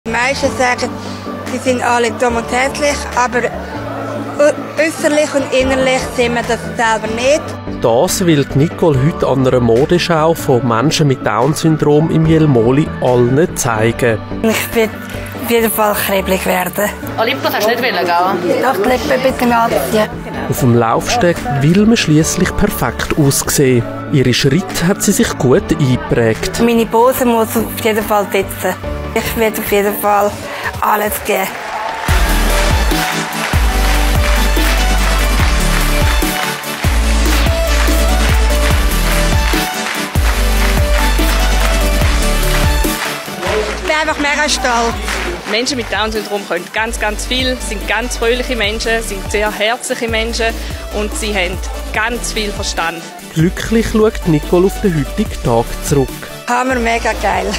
Die meisten sagen, sie sind alle dumm und hässlich, aber äußerlich und innerlich sehen wir das selber nicht. Das will Nicole heute an einer Modeschau von Menschen mit Down-Syndrom im Jelmoli allen zeigen. Ich will auf jeden Fall krebelig werden. Lippen kannst du nicht wählen, gell? Doch, die Lippen bitte anziehen. Auf dem Laufsteg will man schliesslich perfekt aussehen. Ihre Schritte hat sie sich gut eingeprägt. Meine Pose muss auf jeden Fall sitzen. Ich werde auf jeden Fall alles geben. Ich bin einfach mega stolz. Menschen mit Down-Syndrom können ganz, ganz viel, sind ganz fröhliche Menschen, sind sehr herzliche Menschen und sie haben ganz viel Verstand. Glücklich schaut Nicole auf den heutigen Tag zurück. Hammer, mega geil.